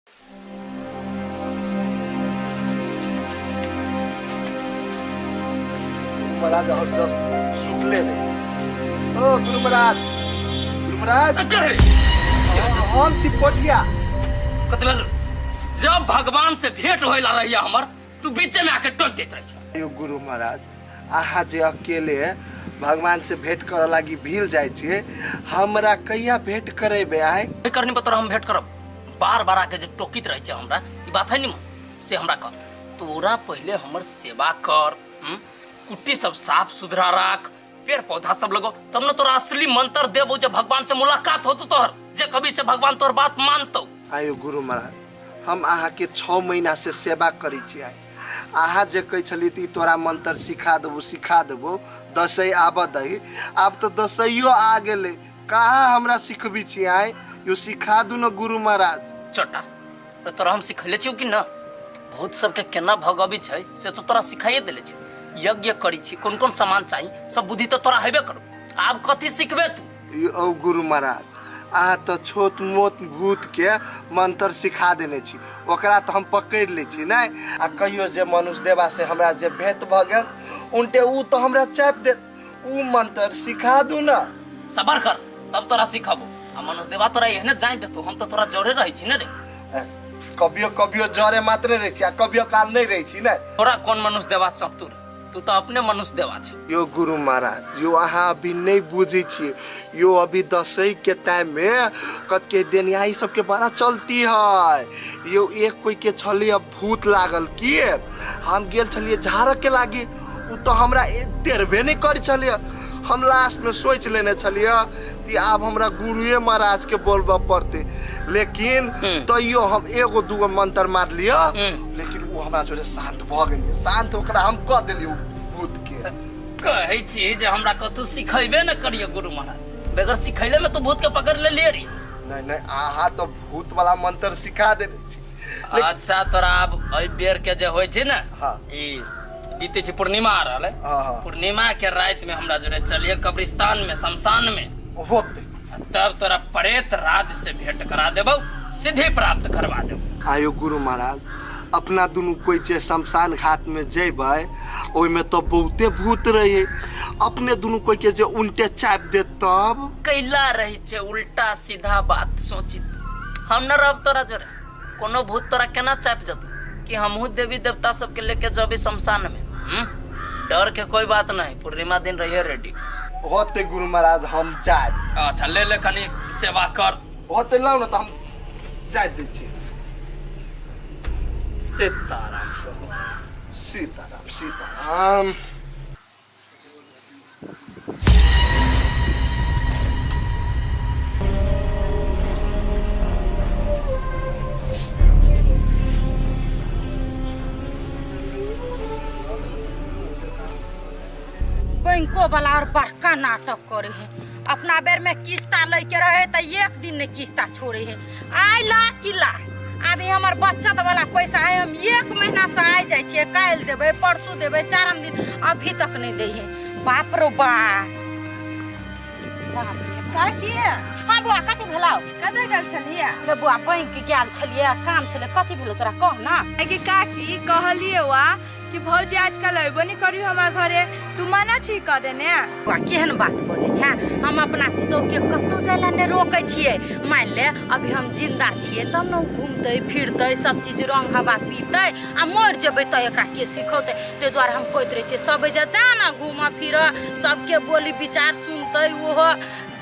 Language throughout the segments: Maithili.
गुरु महाराज और जस्ट सुतले रहे। ओ गुरु महाराज, गुरु महाराज, हम छी पोठिया। कतबे जब भगवान से भेंट होइला रहिया हमर, तू बीचे में आके टोक देत रही छ। यो गुरु महाराज, अहाँ जे अकेले भगवान से भेंट करऽ लागी भील जाइ छियै, हमरा कहिया भेंट करेबै आइ? करनी पर तोरा हम भेंट करब। बार बार आके जे टोकित रहै छै हमरा, ई बात है निमन से हमरा कह। तोरा पहले हमर सेवा कर, हम्म? कुट्टी सब साफ सुथरा राख, पेड़ पौधा सब लगो, तब न तोरा असली मंत्र देबो जे भगवान से मुलाकात होतो तोहर, जे कभी से भगवान तोहर बात मानतो। आयो गुरु महाराज, हम अहाँके 6 महीना से सेवा करै छी। आइ अहाँ जे कहै छलियै तऽ ई तोरा मंत्र सिखा देबो, सिखा देबो, दसै आबऽ दही, आब तऽ दसैयो आ गेलै, कहाँ हमरा सिखबी छी आइ? यो सिखा दू न गुरु महाराज। चटा अरे तोरा हम सिखैले छियौ कि न? भूत सबके केना भगबी छै से तो तोरा सिखाइए देले छियौ। यज्ञ करी छी, कोन कोन सामान चाही सब बुद्धि तो तोरा हेबे करू, आब कथी सिखबे तू? यो गुरु महाराज, अहाँ तऽ छोट मोट भूत के मंत्र सिखा देने छी, ओकरा तऽ हम पकड़ि लै छी नहि, आ कहियो जे मनुष्य देवा से हमरा जे भेंट भऽ गेल उनटे उ तऽ हमरा चापि देत, उ मंत्र सिखा दू न। सबर कर तब तोरा सिखबो। आ मनुष्य देवा तोरा एहने जानि देतौ, हम तऽ तोरा जरे रहै छी ने रे। कभियो कभियो जरे मात्रे रहै छी आ कभियो काल नहि रहै छी ने। तोरा कोन मनुष्य देवा चतुर, तू तऽ अपने मनुष्य देवा छै। यो गुरु महाराज, यो अहाँ अभी नहीं बुझै छियै, यो अभी दसई के टाइम में कत के देनियाई सबके बड़ा चलती है। यो एक कोई के छलिए भूत लागल की, हम गेल छलिए झाड़क के लागी, उ तो हमरा डेरबे नहीं करै छलिए। हम लास्ट में सोच लेने छलिए कि आब हमरा गुरुए महाराज के बोलबऽ पड़तै, लेकिन तैयो हम एगो दूगो मंत्र मार लिअ, लेकिन ओ हमरा जोरे शांत भऽ गेलियै, शांत ओकरा हम कऽ देलियै उ भूत के। कहै छी जे हमरा कतौ सिखेबे न करियो गुरु महाराज, बगैर सिखैले में तू भूत के पकड़ लेलिए रे। नहीं नहीं, अहाँ तो भूत वाला मंत्र सिखा देने छी। अच्छा तोरा आब एहि बेर के जे होइ छै ने, ई बीते छै पूर्णिमा आ रहल है, हाँ, हाँ। पूर्णिमा के रात में हमरा जोरे चलिए कब्रिस्तान में, शमशान में। होते। आ तब तोरा प्रेत राज से भेंट करा देबौ, सिद्धि प्राप्त करवा देबौ। आयो गुरु महाराज, अपना दुनू कोई जे शमशान घाट में जेबै ओहिमे तो बहुते भूत रहे, अपने दुनू कोई के जे उनटे चाप दे तब? कैला रही छै उल्टा सीधा बात सोचित, हम न रहब तोरा जोरे, कोनो भूत तोरा केना चापि जेतौ कि हमहूँ देवी देवता सबके लेके जबी शमशान में। डर के कोई बात नहीं, पूर्णिमा दिन रहिए रेडी। होते गुरु महाराज, हम जाए। अच्छा ले ले, कनी सेवा कर। होते, लाउ ने तऽ हम जाय दै छी। सीताराम कहू। सीताराम सीताराम। बैंको वाला और बड़का नाटक करे है। अपना बेर में किस्ता लैके रहे तो एक दिन नहीं किस्ता छोड़े है। आइ ला कि ला, अभी हमर बचत वाला पैसा है, हम एक महीना से आइ जाइ छियै, काल्हि देबै, परसू देबै, चारम दिन, अभी तक नहीं दै है। बाप रो बा, बाप रे। काकी। हाँ बुआ, कथी भेलौ? कतऽ गेल छलियै? रे बुआ, बैंक गेल छलियै, काम छलै। कथी भेलौ तोरा, कह ना। कि काकी कहलियै वा कि भौजी आजकल अयबो नहीं करी हमार घरे, तू मना छी कऽ देने? बौआ, केहन बात बजै छै? हम अपना पुतोहके कतहु जाय लए नहि रोकै छियै। मानि ले अभी हम जिन्दा छियै तब ने ओ घूमतै फिरतै, सब चीज रंग हवा पीतै, आ मरि जेबै तऽ एकरा के सिखौतै? ताहि दुआरे हम कहैत रहै छियै सब एहिजा जा ने घूमऽ फिरऽ, सबके बोली विचार सुनतै, ओहो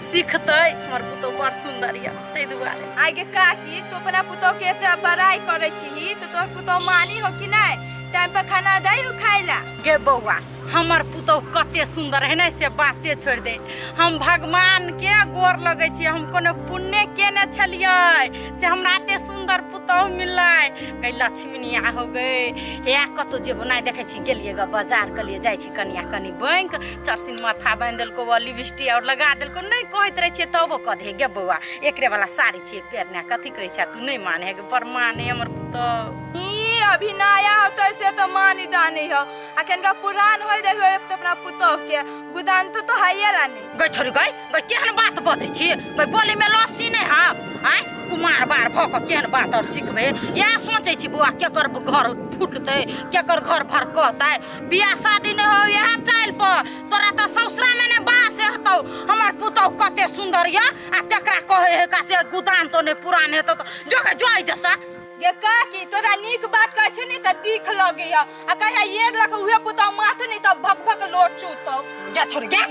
सिखतै। हमर पुतोह बड़ सुन्दर यऽ ताहि दुआरे। आगे काकी, तू अपना पुतोह के एते बड़ाई करै छीही तऽ तोहर पुतोह मानी हो कि नहि? टाइम पर खाना दै हो खाइ ला? गे बौआ, हमर पुतोह कते सुन्दर है ने, से बाते छोड़ि दे। हम भगवान के गोर लगै छियै, हम कोनो पुण्य केने छलियै से हमरा एते सुन्दर पुतोह मिललै। गई लक्ष्मीनिया हो गई। हे कतौ जेबो नहि देखै छी, गेलियै ग बाजार, कहलियै जाइ छी कनिया कनि बैंक, चरसिन माथा बान्हि देलको, व लिपस्टिक और लगा देलको। नहि कहैत रहै छियै तबो कह दे। गे बौआ, एकरे वाला साड़ी छियै पेरने, कथी कहै छै तू नहि माने? गे बड़ माने हमर पुतोह। ई अभी नया होतै से तऽ मानी दानी हो आ कनिका पुरान होय देखबै तऽ अपना पुतोह के गुदान तो तो हाइए ला नहीं। गै छोरी गै, गै केहन बात बजै छी गै? बोली में लस्सी नहि हौ? आँय, कुमार बार भऽ कऽ केहन बात और सिखबै? इएह सोचै छी बौआ, केकर घर फूटतै, केकर घर भरकतै। बियाह शादी नहि हो इएह चालि पर तोरा तऽ ससुरा में ने बास हेतौ। हमर पुतहु कते सुंदर यऽ आ तेकरा कहै है का से गुदान तो नहि पुरान हेतौ तऽ जो गे जो जैसा। गे काकी, तोरा नीक बात कहै छौ नि तऽ तीख लगै ह आ कहिया ये लक उहे पुतहु मारथौ नि तऽ भक भक लोट चूतौ। गे छोरी गे,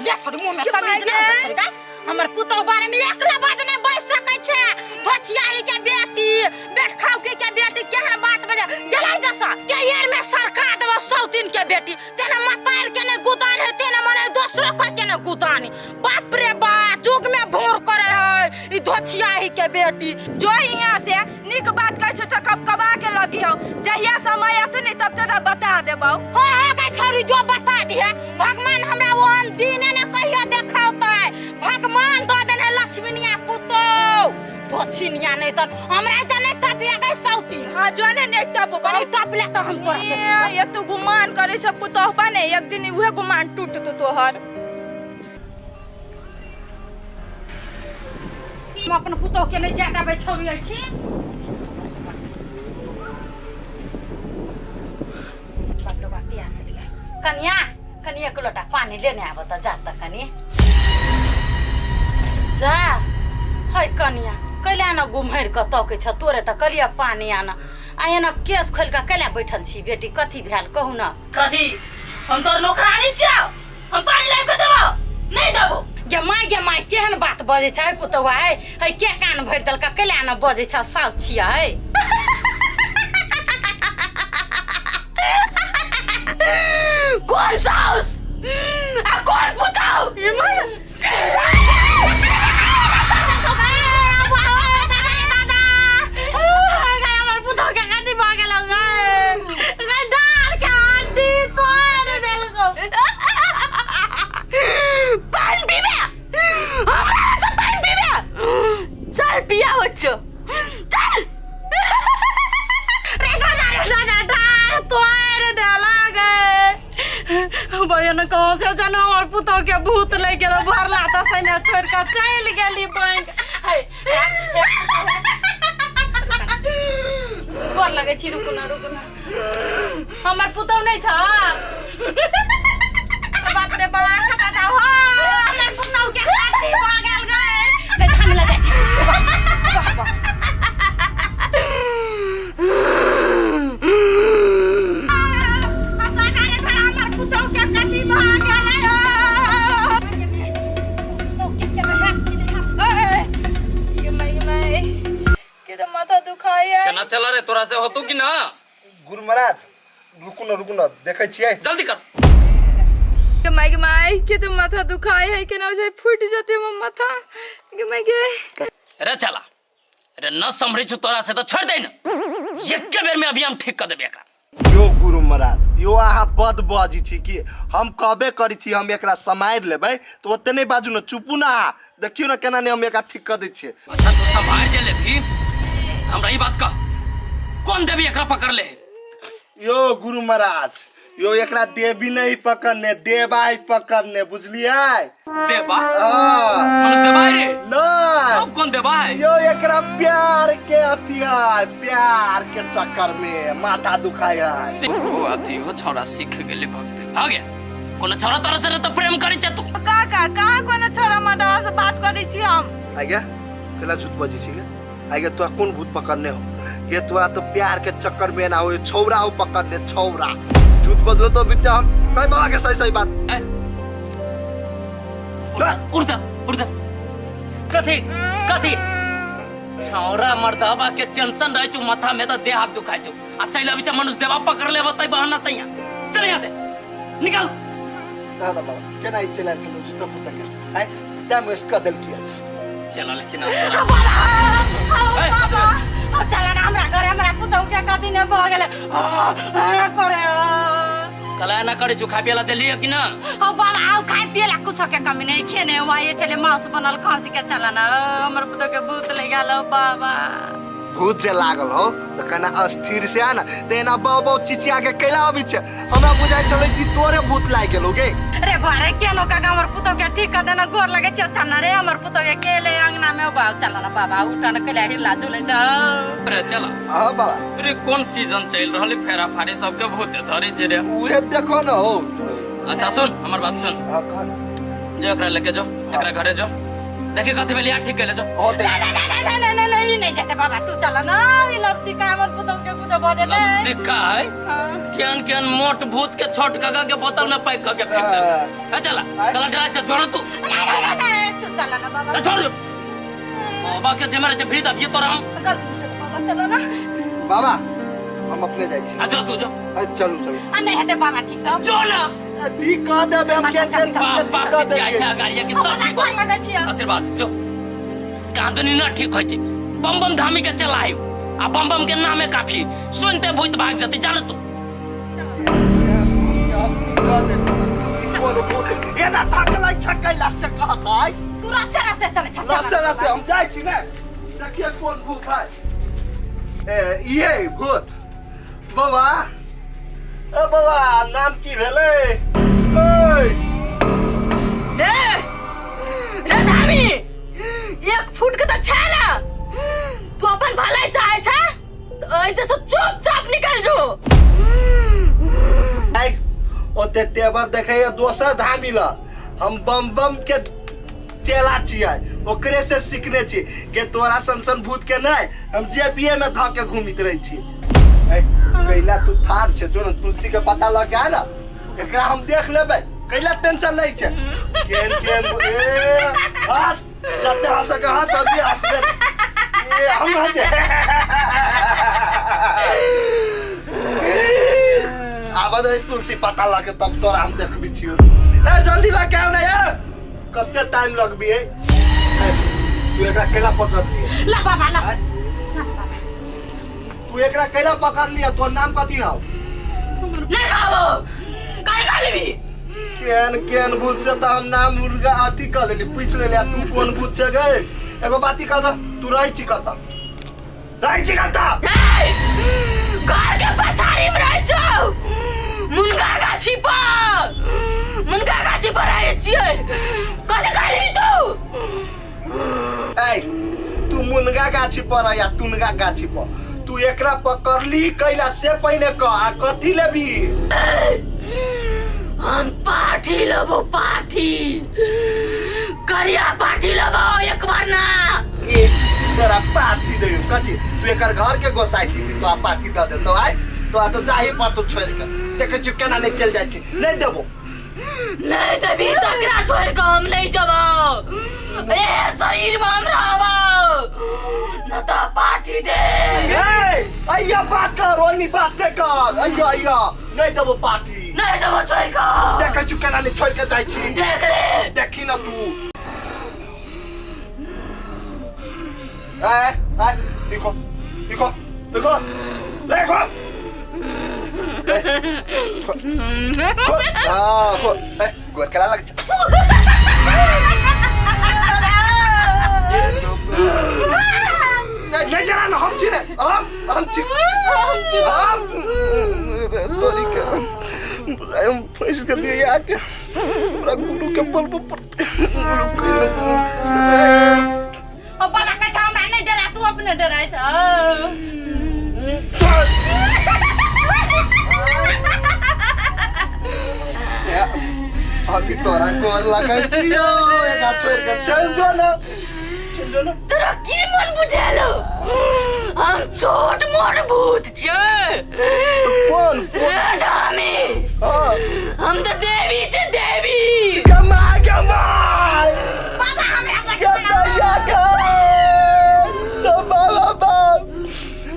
गे छोरी, मुँह में चुप तमीज गे। नहि होतौ छोरी गे। हमर पुतहु बारे में एकला बात नहि बाजि सकै छै। धोछियाही के बेटी, बेट खाउकी के बेटी, केहन बात बजे गेलै जैसा के एर में सरका देबो सौतीन के बेटी। तेना मतार के ने गुदान है, तेना मने दोसरो कोई के ने गुदान। बाप रे बा, जुग में भोर करे है ई धोछियाही के बेटी। जो यहाँ से नीक बात कहै छौ तऽ कबकबा के लगी हौ। जहिया समय आतो नि तब तोरा बता देबौ। हाँ हाँ गे छोरी, जो बता दिहे। भगवान हमरा ओहन दिन ने कहियो देखावतै। भगवान दऽ देने लक्ष्मीनिया पुतौ, धोछिनिया नहीं तऽ हमरा जने टपिया गई सौती। हाँ जो ने ने टप कनी टप ले तऽ हम तोरा ए, ये तू गुमान करे छ पुतोह बने, एक दिन उहे गुमान टूटतो तोहर। हम अपन पुतोह के नहीं जाय देबै छौरी एहिठी। बाप रे बाप, प्यास लिया। कनिया, कनि एक लोटा पानी लेने आबऽ तऽ जा तऽ कनि जा। है कनिया, कैला न गुम्हरि कऽ तकै छ? तोरे तऽ कहलियै पानी आन, आ एना केस खोलि कऽ कैला बैठल छी बेटी? कथी भेल कहू न। कथी? हम तोर नौकरानी छियौ, हम पानी लाबि कऽ देबौ? नहि देबौ। गे माय, गे माय, केहन बात बजै छै पुतौआ है? है के कान भरि देलक? कैला न बजै छ? साउ छियै। कोन साउस आ कोन पुतौ? हमर पुतौ के कथी भऽ गेलौ गै? गै डार के हड्डी तोड़ि देलकौ। पानि पीबे हमरा से? पानि पीबे? चल पिया बच्चो, चल। रे दादा, रे दादा, डार तोड़ि देलक गै। बहन कहाँ से जानो हमर पुतौ के भूत लागि गेल। भरला तऽ सैने छोड़ि कऽ चलि गेली बैंक। है गोर लगै छी, रुकू ना, रुकू ना। हमर पुतौ नहि छ? बाप रे बाप, कतऽ जाउ हो? हमर पुतौ के हाथी भऽ गेल गै। गै, हम लऽ जाइ छी। वाह, वाह, वाह। हमर पुतौ के कथी भऽ गेलै? गे माय, गे माय, के तऽ माथा दुखाय है। केना चल रे, तोरा से होतू कि ना? गुरु महाराज, रुकू न, रुकू न, देखै छियै। जल्दी कर। गे माय, गे माय, के तऽ माथा दुखाय है, केना छै फूटि जेतै हमर माथा। गे माय गे। रे चला रे, न संभरे छु तोरा से तऽ छोड़ दे न, एके बेर में अभी हम ठीक कर देबे एकरा। यो गुरु महाराज, यो अहाँ बद बजै छी कि हम कहबे करै छी हम एकरा सम्हारि लेबै तऽ ओते नहि बाजू ने, चुपू ने अहाँ। देखियौ ने केना ने हम एकरा ठीक कऽ दै छियै। अच्छा, तू सम्हारि जे लेबही तऽ हमरा ई बात कह, कोन देवी एकरा पकड़ ले? यो गुरु महाराज, यो एकरा देवी नहीं पकड़ने, देवाई पकड़ने, बुझलियै? देवा? हाँ। मनुष्य देवा है रे? नहीं। अब कौन देवा है? यो एकरा प्यार के अथी है, प्यार के चक्कर में माथा दुखाय है। ओ अथी हो छौड़ा सीख गेलै भक्त आ गया। कोनो छौड़ा तोरा से तो प्रेम करै छै तू? काका, कहाँ कोनो छोरा मर्दवा से बात करै छी हम। आ गया केला झूठ बजै छी गे? आ गया, तोरा कोन भूत पकड़ने हो गे? तोरा तो प्यार के चक्कर में ना हो, छौरा हो पकड़ने छौरा। झूठ बजलो तो बित्या हम कई बाबा के सही सही बात। ए, उठ उठ। कथी कथी छौरा मर्दवा के टेंशन रहै छौ माथा में तऽ देह हाथ दुखाइ छौ आ चलि अबै छै मनुष्य देवा पकड़ लेबो तै बहाना से। यहाँ चल, यहाँ से निकल। दादा बाबा केना ई चला चलो जूता पोसा के आय टाइम वेस्ट कर देलकी। चल लेकिन आब तोरा ए, बाबा, चल ना हमरा घरे, हमरा पुतहु के कथी ने भऽ गेलै करे। कला ना करे छु, खाय पियला देलियै कि ना? हो बाबा, आओ खाय पियला कुछो के कमी नहीं, खेने हुआ ये छले मांस बनल खांसी के। चल ना, हमर पुतहु के भूत ले गेल बाबा। भूत जे लागल हो तऽ कना अस्थिर से आ ना तऽ एना बाउ बाउ चिचिया के कैला अबै छै हमरा बुझाइ छलै कि तोरे भूत लागि गेलौ गे रे बारे केनो काका हमर पुतौ के ठीक कर देना गोर लगे छै चल ना रे हमर पुतौ के केले अंगना में बाव चल ना बाबा उठा ना कैला हिला झूले छ रे चल हाँ बाबा रे कोन सीजन चलि रहल है फेरा फारी सबके भूत धरे छै रे उहे देखो न हो अच्छा सुन हमर बात सुन हाँ कह ना जो एकरा लेके जो एकरा घरे जो देखी कथी भेल यहाँ ठीक कैले जो हो ते नहीं नहीं नहीं नहीं नहीं नहीं जाते बाबा तू चल ना ई लब सिखा हमर पुतौ के कुछ भऽ जेतै लब सिक्का है हाँ। केहन केहन मोट भूत के छोट काका के बोतल में पैक करके फेंक दे ए चला चला डरा से छोड़ तू नहीं नहीं नहीं नहीं तू चल ना बाबा ए, छोड़ बाबा के देमरे से फ्री दबिए तोरा हम गलती चलो बाबा चलो ना बाबा हम अपने जाइ छी अच्छा तू जो अरे चलू चलू आ नहीं हेतै बाबा ठीक तो जो ना ठीक कह देबे हम अच्छा, केहन केहन चल, बाप ठीक बाप कह चिचियाइ देलियै छै गाड़िया के सब ठीक गोर लगै छियै आशीर्वाद जो कांदनी ना ठीक होइ छै बम बम धामी के चलायु आ बम बम के नामे काफी सुनते भूत भाग जते जान तू हम ठीक कह देलियै ई कोन भूत एना थाकलै छै कैला से कहतै तू रसे रसे चले छ रसे रसे हम जाइ छी ने देखिए कोन भूत है ए इहे भूत बाबा ए बाबा नाम की भेलै ओय रे रे धामी एक फुट के तऽ छै ना तू अपन भलाई चाहे छै तऽ एहि से चुपचाप निकल जो ऐ ओते तेवर देखैया दोसर धामी ल हम बम बम के चेला छियै ओकरे से सीखने छी के तोरा सन सन भूत के नहीं हम जे बीए में धऽ के घूमित रहै छी ऐ, कैला तू थार छे जो न तुलसी के पता लऽ के आ ना एकरा हम देख लेबै कैला टेंशन लै छै केन केन ए हंस जते हंस के हंस अभी हंसबे ए हम हंसे आब दे तुलसी पता लऽ के तब तोरा हम देखबी छियो ए जल्दी लऽ के आउ ना ए कते टाइम लगबी है ए, तू एकरा केला पकड़ लिए ला बाबा ला आय? तू एकरा केला पकड़ लिया तोर नाम कथी हौ नहीं खाबो काहे खा लेबी केहन केहन भूत से तऽ हम नाम मुर्गा अथी कऽ लेली पूछि लेली आ तू कोन भूत छै गे एगो बाती कह दऽ तू रहै छी कतऽ रहै छी कतऽ ए, घर के पछाड़ी में रहै छौ मुनगा गाछी पर मुनगा गाछी पर रहै छियै कथी खा लेबी तू ऐ तू मुनगा गाछी पर या तुनगा गाछी पर तू एकरा पकड़ली कैला से पहिने कह आ कथी लेबी हम पाठी लेबो पाठी करिया पाठी लेबो एक बार ना ए तोरा पाथी दे कथी तू एकर घर के गोसाई छी तो आ पाथी दऽ देतो आय तो आ तो जाही पड़तो छोड़ के देखै छी केना नहि चलि जाइ छी नहि देबो नहीं देबी तकरा छोड़ के हम नहीं जबो ए शरीर में हम रहबो न तो पाठी दे ए अइया बात कर ओनी बात नहि कर अइया अइया नहि देबो पाथी नहीं जबो छोड़ के देखै छी केना नहि छोड़ के जाइ छी देख ले देखी न तू ए ए निको निको निको देखो हाँ खो ए गोर करा लग नहीं नहीं डरा ना हम छी ने हम छी हम तोरी के हम फंस गेलियै आके हमरा गुरु के बलबो पड़तै ओ बाबा कहै छै हमरा नहि डरा तू अपने डराइ छ अभी तोरा गोर लगै छियौ एकरा छोड़ि के चलि जो ने चलि जो ने तोरा की मन बुझेलो हम छोट मोट भूत छियै कोन रे धामी हाँ हम तऽ देवी छै देवी कमाय कमाय बाबा हमरा के दैया के बाबा बाप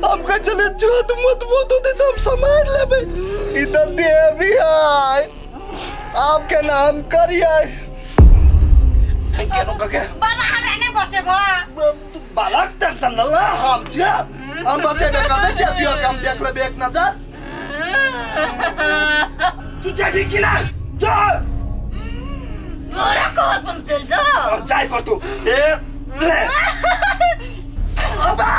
हम कहे चले चोत मुत मुत होते तो हम संभाल लेबे ई तो देवी है आपके नाम करिए केनो कके बाबा हमरा नहि बचेबो बालक टेंशन न ला हम जे हम बचेबे करबे देवी के हम देख लेबे एक नजर तू जेबी कि ना जा तोरा कहत हम चल जा जाय पर तू ए ले अबा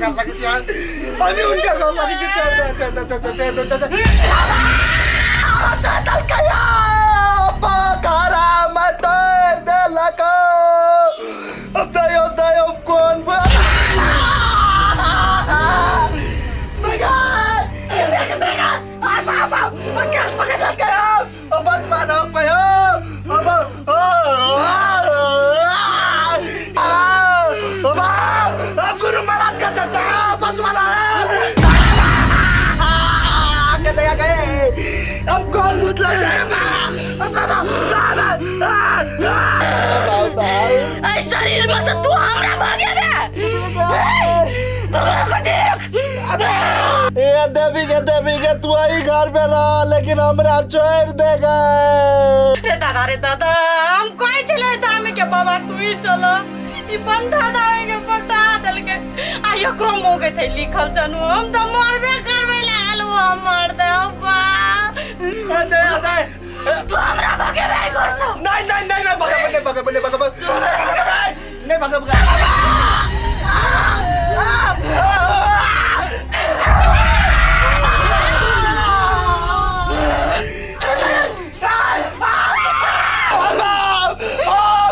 कर सकै छी अभी उनका कर सकै छी छोड़ दे छोड़ दे छोड़ दे छोड़ दे छोड़ दे देलकै पोखरा में तोड़ देलक अब दयो दयो कौन गुरु महाराज का चाचा बस अब कौन भूत लग एहि शरीर में से तू हमरा भगेबे भगा के देख ए देवी के देवी के तू ही घर पे रह लेकिन हमरा छोड़ दे गए रे दादा रे दादा हम कहै छलै दामे के बाबा तू ही चलो ई बंधा दामे के पटा देलकै आ एकरो मौके थे लिखल छनु हम तऽ मरबे करबै लागल ओ हमर दे बा दे दे तू हमरा भगेबे घर से नहीं नहीं नहीं नहीं भगा नहीं भगा नहीं भगा नहीं भगा भगा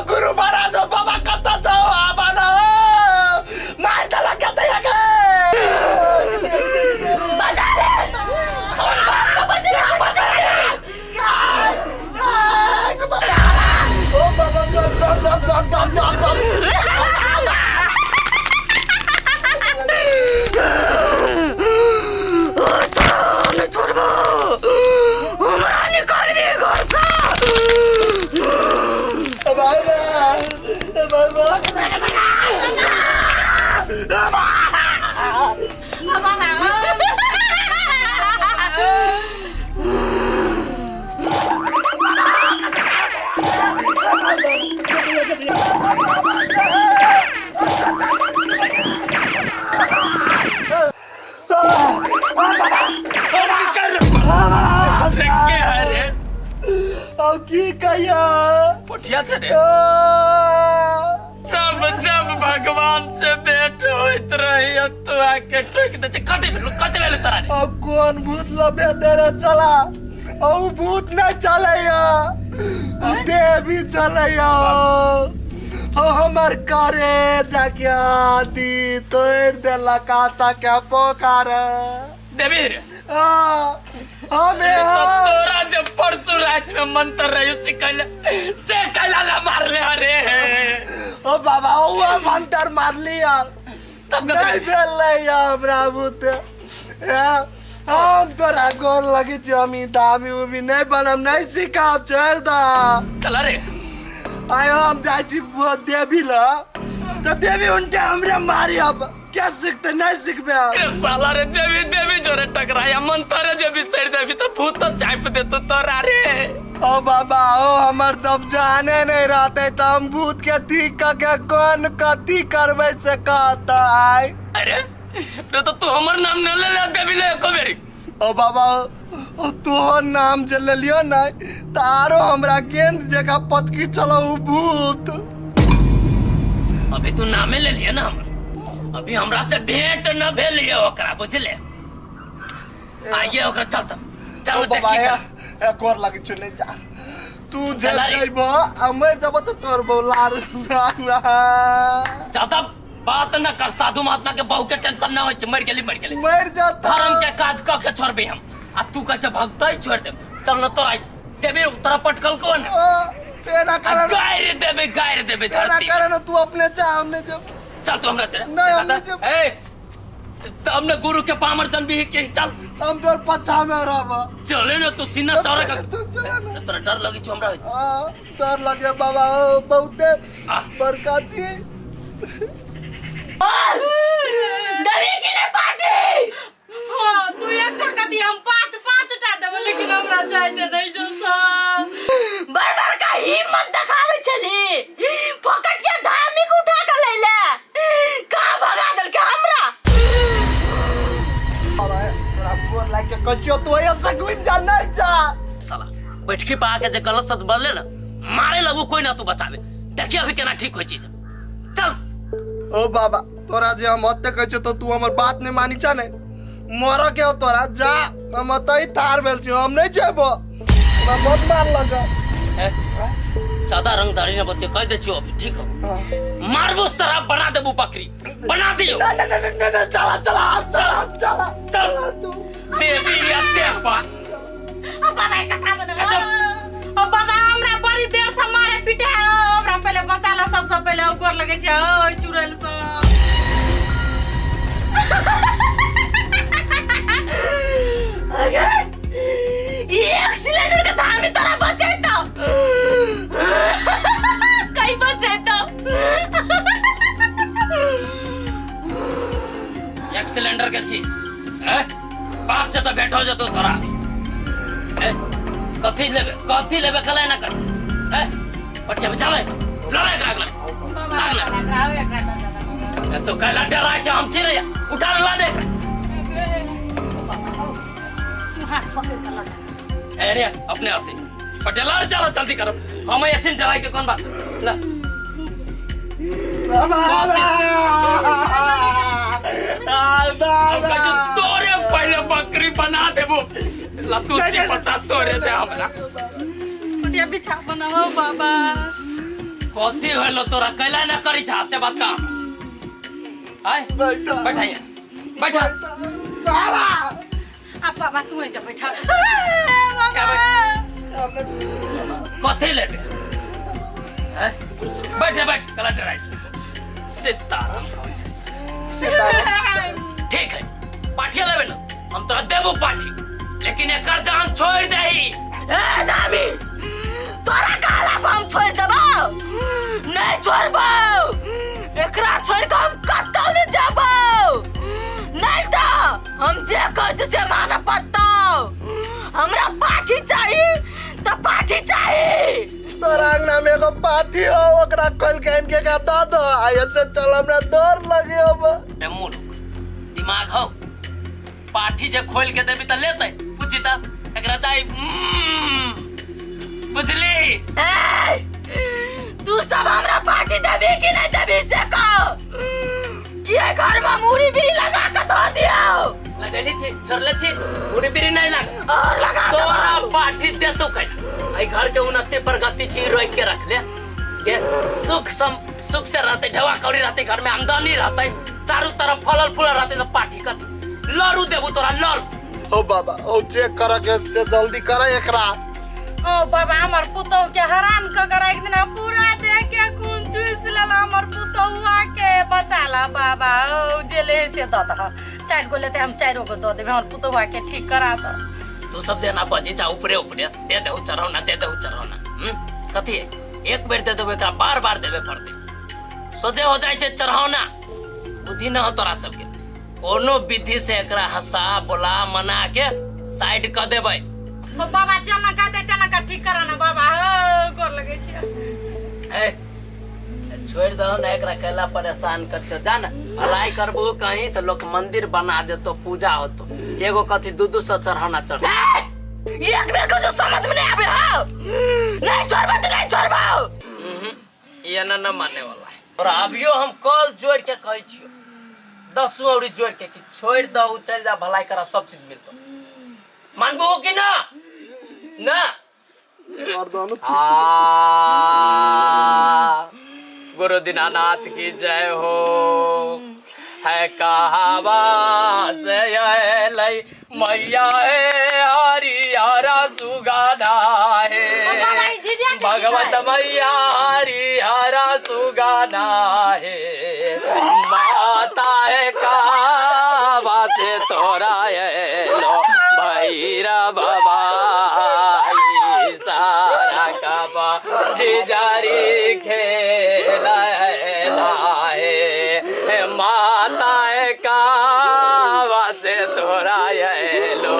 गुरु महाराज बाबा कता जाओ आबा ना मार दला कता या के बचा ले कौन बाप को बचा बचा ले ओ बाबा दम दम दम दम दम दम दम नहीं छोड़बो हमरा निकालबे घर से बाबा बाबा के है रे अब की कहिया पोठिया छै रे सब जब भगवान से भेंट होइत रही तू आके टोक दे छै कते भेल कते भेल तोरा रे अब कौन भूत लबे दे रे चला औ भूत नहीं चलैया उ देवी चलैया हो हमर करे जाके आदि तोड़ देलक आता के पोकार देवी रे आ हमे तो तोरा जब परसों रात में मंत्र रही सिकल से कैला ला मारले अरे ओ बाबा ओ मंत्र मार लिया तब नहीं भेलै हमरा भूत ए, हम तोरा गोर लगी छी हम ई दामी उमी नहीं बनम नहीं सिखाब छोड़ दा चला रे आय हम जाइ छी देवी ल तो देवी उनके हमरे मारी अब क्या सीखते नहीं सीखबे अब। अरे साला रे जेबी देवी जोरे टकराया मंत्र जेबी सड़ जाबी तो भूत तो चाप देतो तोरा रे ओ बाबा ओ हमर तब जाने नहीं रहते तो हम भूत के ठीक क के कौन कथी करबै से कहता आय अरे रे तो तू हमर नाम न ले ले देवी ले एको बेरी ओ बाबा ओ तोहर नाम जे लेलियो ने तऽ आरो हमरा गेंद जकाँ पतकी चलो उ भूत अभी तू नामे ले लिया ना हमर अभी हमरा से भेंट न भेल ये ओकरा बुझले आइए ओकरा चल तब चल ओ बाबा देखी ए गोर लगे छु नहीं जा तू जे चला रे। जइबो आ मर जब तो तोर बौलार चल तब बात न कर साधु महात्मा के बहू के टेंशन न होइ छै मर गेली मर गेली मर जाता धर्म के काज क के छोड़बे हम आ तू कह छै भगतै छोड़ देब चल न तोरा देबे तोरा पटकल कोन तेरा आ कारण गारि देबे गारि देबे तेरा धरती कारण तू अपने जा हमने जब चल तू हमरा चल नहीं, हम नहीं जब- ए तब ने गुरु के पामर जन भी के चल हम तोर पछा में रहब चले न तू सीना चौड़ा कर तू चला ना। तोरा डर लगे छौ हमरा आ, डर लगे बाबा ओ बहुते आ। बड़का थी देवी की नहीं पार्टी हाँ तू एक टका दी हम पाँच पाँच टा देबै लेकिन हमरा जाय दे नहीं जो सब बार बार का हिम्मत देखाबै छली फोकट के धार्मिक उठा के लैले कहाँ भगा देलके हमरा तोरा फोन लाग के कहियो तू ऐसे घूम जा नहीं जा साला बैठकी पे आके जे गलत सच बोले ना मारे लगू कोई ना तू बचावे देखिए अभी केना ठीक होई चीज चल ओ बाबा तोरा जे हम हत्या कहै छियौ तऽ तू हमर बात नहि मानी छह ने मरऽ के हौ तोरा जा हम एतहि ठाढ़ भेल छी हम नहि जेबो हमरा मत मार लग ए, ज्यादा रंगदारी न बतियो कह दे छियो अभी ठीक हो मारबो शराब बना देबू बकरी बना दियो चला चला चला चला चल देवी या देवा ओ बाबा एक कथा बना अच्छा। ओ बाबा हमरा बड़ी देर से मारे पीटे है ओ, हमरा पहले बचा ला सबसे पहले ओ गोर लगे छै ओ चुड़ैल से अगे ई एक सिलेंडर के धामी तोरा बचेतो कहीं बचेतो एक सिलेंडर के छी हैं? बाप से तो भेंट हो जतो तोरा हैं? कथी लेबे कथी लेबे कला ना कर हैं पटिया में जावे लड़ाई एकरा अगला बाबा एकरा आओ एकरा लऽ जा बाबा। ए, तो कैला डराय छै हम छी रे उठा ला दे एकरा। तू हाथ पकड़ के लऽ जा। ए रे अपने आते पटिया लड़ चलो जल्दी करो हम अछिन डराय के कौन बात ला हम कहै छै, तोरे पहिले बकरी बना देबो लतुसी पत्ता तोरे दे हमरा कुटिया बिछा बनाओ बाबा कथी होलो तोरा कैला ना करी छा से बात का आय बैठा यहाँ बैठा आ बाबा तू जा बैठा क्या बाबा कथी लेबे हैं? बैठ बैठ कला डराइ छै सीताराम ठीक है पाठिया लेबे ना हम तोरा देबो पाठी लेकिन एकर जान छोड़ दही ए दामी तोरा कहला पर हम छोड़ देबो नहीं छोड़बो एकरा छोड़ के हम कतौ नहीं जाबो नहीं तो हम जे कहै छी से मानऽ पड़तौ हमरा पाठी चाही तऽ पाठी चाही तोरा अंगना में एगो पाठी हो ओकरा खोल के आनि के एकरा दऽ दो आ ऐसे चल हमरा डर लगे अब रे मूर्ख दिमाग हो पाठी जे खोल के देबी तऽ लेतै बुझी तऽ एकरा चाही बुझली ए तू सब हमरा पार्टी देबी कि नहीं देबी से कहो कि ए घर में मूड़ी बीड़ी लगा के धो दियो लगैली छी छोड़ले छी मुड़ी बीड़ी नहीं लाग और लगा तोरा पाठी देतो कैला एहि घर के उन्नति प्रगति छी रोक के रख ले के सुख सम सुख से रहते ढेवा कौड़ी रहते घर में आमदनी रहते चारू तरफ फलल फूलल रहते तो पाठी कथी लड़ू देबू तोरा लड़ू ओ बाबा ओ चेक कर के से जल्दी कर एकरा ओ बाबा हमर पुतहु के हरान क के राखि देना पूरा देह के खून चूस लेला हमर पुतहुआ के बचा ला बाबा ओ जे ले से दऽ दह चारि गो लेते हम चारिो गो दऽ देबै हमर पुतहुआ के ठीक करा दऽ तू सब जेना बजी जा ऊपरे ऊपरे दे देहु चढ़ौना दे देहु चढ़ौना कथी है एक बेर दे देबो एकरा बार बार देबे पड़तै सोझे हो जाइ छै चढ़ौना बुद्धि न हो तोरा सबके कोनो विधि से एकरा हंसा बोला मना के साइड क देबै ओ बाबा जेना कहतै तेना का ठीक करा ना बाबा हो गोर लगै छियै ए छोड़ दहो ना एकरा कैला परेशान करते जा ना भलाई करबू कहीं तो लोग मंदिर बना देतो पूजा होतो एगो कथी दू दू सौ चढ़ौना चढ़ एक बेर कुछ समझ में नहीं आवे हो नहीं छोड़बो तो नहीं छोड़बो ये ना न माने वाला है और अभियो हम कल जोड़ के कहै छियो दसो औरी जोड़ के कि छोड़ दहो चल जा भलाई करा सब चीज मिलतो मानबू कि ना ना आ गुरु दीनानाथ की जय हो है कहावा से अयलै मैया हे हरिहर सुगाना हे बाबा, ई झिझिया के गीत भगवत है। मैया हरिहर सुगाना हे माता है कहावा से तोरा एलो भैरव बाबा सारा कबा जिजारी खेला हे माता है कावा से तोरा एलो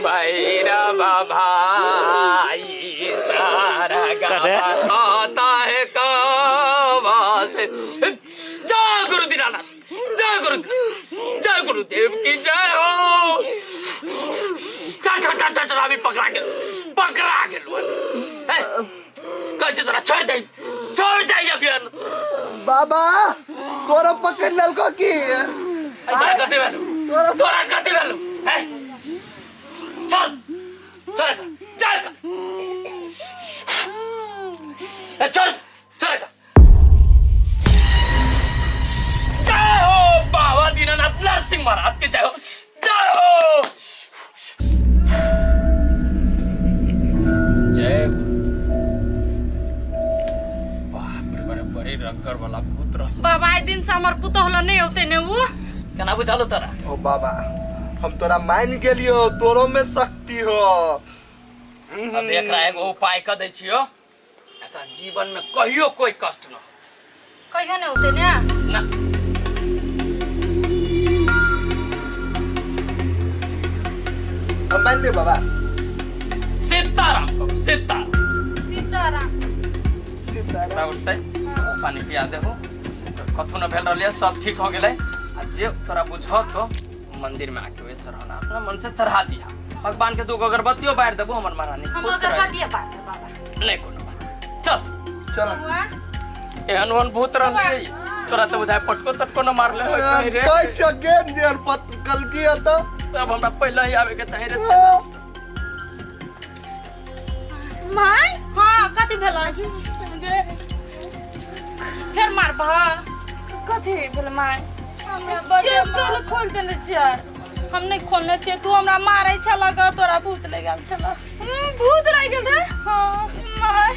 भैरव भाई सारा गावा माता है कावा से जय गुरु दीनानाथ जय गुरु जय गुरुदेव की जय हो टा टा टा टा अभी पकड़ा गेल पकड़ा गेल हे कहै छै तोरा छोड़ दे अभियान बाबा तोरा पकड़ लेलको की? तोरा कथी भेलौ? तोरा तोरा कथी भेलौ? हैं, चल चल चल ए, चल चल। जय हो बाबा दीनानाथ नरसिंह महाराज के, जय हो, जय हो, जय गुरु। बाप रे, बड़े बड़े रंगर वाला भूत रह। बाबा, आइ दिन से हमर पुतोह ल नहीं औते ने उ। केना बुझालो तोरा? ओ बाबा, हम तोरा मान गेलियो, तोरो में शक्ति हो। अब एकरा एगो उपाय क दै छियो, एकरा जीवन में कहियो कोई कष्ट न हो। कहियो नहीं औते ने? ना। हम मान लियो बाबा। सीताराम कहो, सीताराम। सीताराम। सीताराम। ओकरा उठतै, पानी पिया देहु। कथू न भेल रहलै, सब ठीक हो गेलै। आ जे तोरा बुझो तो मंदिर में आके वे चढ़ाना, अपना मन से चढ़ा दिहा भगवान के। दूगो अगरबत्तियों बारि देबो, हमर महारानी हम खुश रहे। अगरबत्ती बार दे बाबा। नहीं कोनो बात, चल। चल। बुआ। एहन ओहन भूत रहलै तोरा तऽ बुझाय पटको तटको न मारले होय कहीं रे। कहै छ गेम जे पत्र कलकी है तो। तब हमरा पहिले ही आवे के चाही रे। माय, हाँ, कथी भेलै? फेर मारबह? कथी भेल माय? हमरा बड़ केस कल खोल देने छियै। हम नहीं खोलने छियै, तू हमरा मारै छला ग, तोरा भूत लागि गेल छला। भूत लागि गेल रे? हाँ। माय।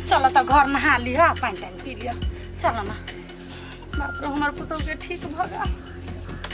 चल तऽ घर नहा लिह, पानि तानि पी लिह, चल ना। बाप रे, हमर पुतहु के ठीक भऽ गेल।